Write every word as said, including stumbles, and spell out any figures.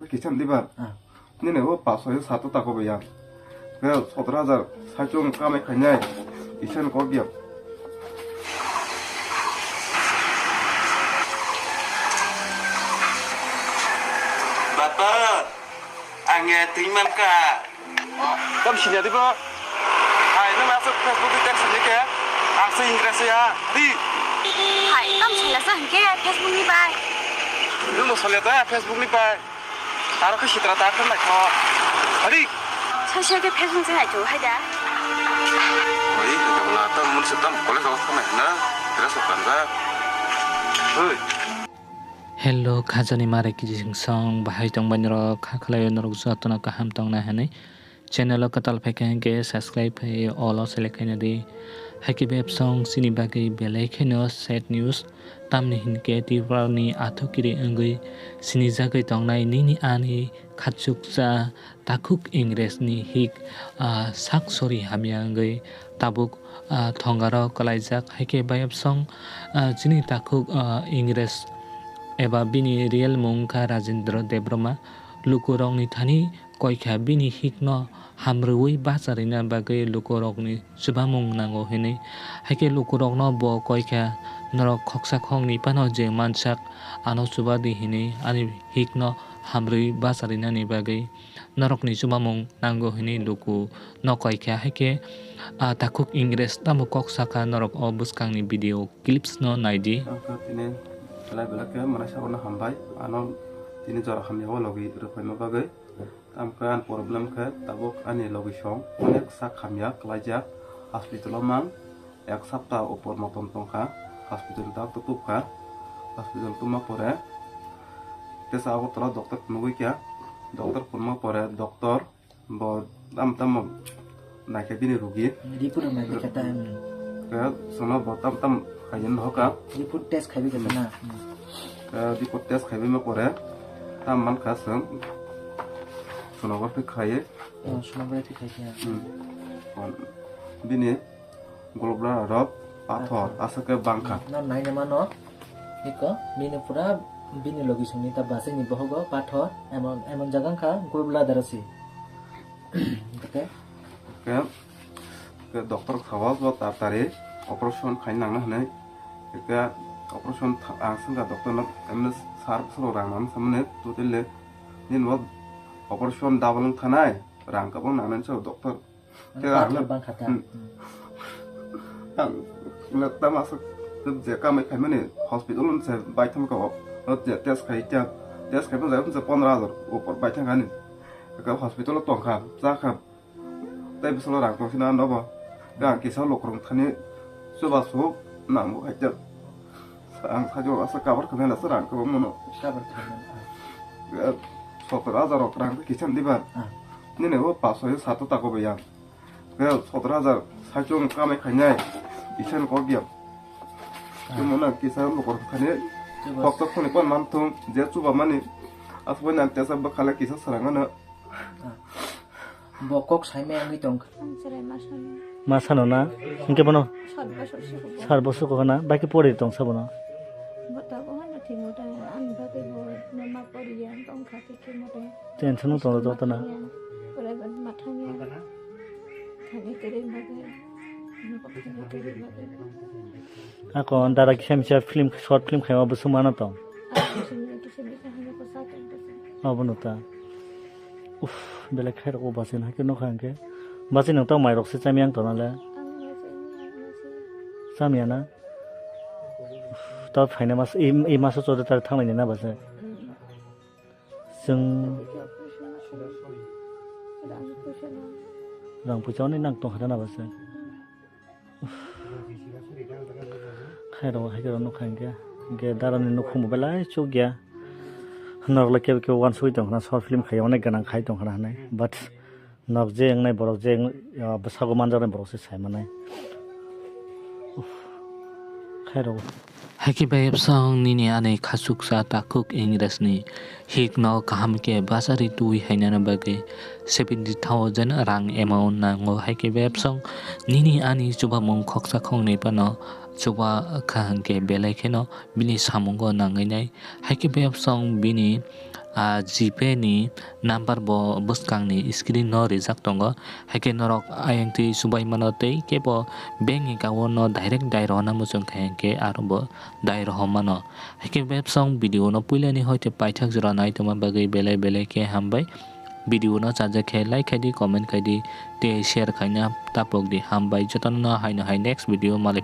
Kisan diba? Ah. Nini o paso yo sato tako baya. Ke sotro hajar saichung kamai khainai. Isan kok dia. Bapa, ang ya twi man ka. Tam sinya diba? Hai, nang asuk Facebook di text ni ke. Ang se English ya. Di. Hai, tam sinya sa hingke Facebook ni bai. Nung mo solya ta Facebook ni bai. Aro khe sitra ta khe naikho. Hari. Sai sai khe Facebook se naikho hai da. Oi, khe bla ta mun se tam college o khe naikho na. Dress o kanjak. Oi. Hello, khajani mare kiji song bahai tong bai norok kha khlai norok jotono kaham tong na hinwi. Channel o kwtal phaikha hinkhe subscribe khai all o select khaina di. Haikhe bebsong chini bagwi belai kheno sad news. Tamni hinkhe Tripura ni athukiri wngwi sinijagwi tongnai nini ani khachuksa takhuk Ingres ni hik, ah, sak sori hamya wngwi tabuk, ah, thongaro kwlaijak. Haikhe bayapsong, ah, chini takhuk, ah, Ingres eba bini real mung wngkha Rajendra Debbarma. Lukurokni thani koikha bini hikno hamrwi bacharina bagwi lukurokni chubamung nango hinwi. Haikhe lukurokno bo koikha, "Norok khoksa khokni phano je mansak ano chubadi hinwi ani hikno hamrwi bacharinani bagwi norokni chubamung nango," hinwi luku no koikha. Haikhe, ah, takhuk Ingres tamo kok sakha norok o bwskangni video clips no naidi. Ang khe tini belai belai khe mwnai sabono hambai, ano tini jora hamya o logi rwphaima bagwi. Tamkhe ani problem khe tabuk ani logi song onek sak hamya kwlaijak, hospital o mang ek sapta upor motom tongkha, hospital ta tubukha, hospital tubma pore tesa Agartala doctor phunugwi kha, doctor phunugma pore doctor bo tam tamo naikhe bini rugi. Report rok naikhe ta, hmm. Khe sono bo tam tam khaina hoka. Report test khaibi khe ta na. Hmm. Khe report test khaibi ma pore tam man kha song sonography khaye. Oh, sonography khaikhe. Hmm. Bini gallbladder rok pathor aswk khe bangkha. No naina mano. Iko bini pura bini logi songni ta bachai ni bohogo pathor emon emon jaga wngkha gallbladder si. Oke. Ke, ke doctor khawa bo tatari operation khaina nangna hwnwi. Ke operation tha-, ang sengkha doctor no emne sar bwswk rang nang samani totally nini bo operation double wng thanai rang kwbang nangnai se doctor. Te pathor ang bangkha ta. Hmm. Ang le tama aswk je kamai khaimani hospital unse bai thangkha o. O je test khai kya, test khai bwjai unse pondro hajar upor bai thangkha ani. Ka hospital o tongkha, chakha. Tai bwsalo rang tong sina nobo. Ka ang kisa lukurok thani chubachu nango hai kya. Ang sajo asa cover khamela sa rang kwbang mano. Cover khamela. Eh, sotoro hajar rok rang kisa diba. Ah. Nini o paso yo sato tako baya. Khe sotoro hajar saichung kamai khainai, isan kok ya. Ah. Chumuna kisa lukurok thani, chuba. Kok tok thani kon man thung, je chuba mani, aswk nang tesa bwkhala kisa sarang ano. Ah. Bo kok saimaya wngwi tongkha. Ang cherai ma sano. Ma sano na? Hinkhe bono? Sat bosor se kubo. Sat bosor kubo na? Bai khe pori tong sa bono? Bo tabuk hano thwimo ta, ani bagwi bo no ma poriya wng tongkha, khe khe mote. Tension wng tongo joto na. Private ma thangya. Thani kwrwi bagwi. Ako dara kisa misa film, short film khaima bwswk mano tong. Abono ta. Uff, belai khairok o bachai no hai khe nokha hwnkhe. Bachai nwng tong mairok se chamya wng tong nale. Chamya na? Uff, ta phaina mas, i, i maso chode tar thanglaini na bachai. Chwng rang puisa hwnwi nang tongkha na bachai. Khairok hai khe nokha hwnkhe, hwnkhe darani nukhungbo belai chukya. Norok le kebo kebo uansugwi tongkha na, short film khai onek gwnang khai tongkha na hinwi. But nok je wngnai borok je wng, ah, bwsago manjaknai borok se sai manai. Uff, khairok. Haikhe bai bwswng nini ani khachuksa takhuk Ingresni hikno kaham khe bachari twi hainani bagwi seventy thousand rang amount nango. Haikhe bai bwswng nini ani chubamung khoksa khoknwi phano chuba kha hwnkhe belai kheno bini samungo nangwi nai. Haikhe bai bwswng bini, ah, GPay ni number bo bwskang ni screen no rijak tongo. Haikhe norok ayang twi subai mano tei kebo bank account no direct dai rohorna muchung khe hinkhe aro bo dai rohor mano. Haikhe bebsong video no puilani hoite paithak jora nai tongma bagwi belai belai khe hambai. Video no chajak khe like khai di, comment khai di, tei share khaina tapok di. Hambai jotono no haino hai next video malai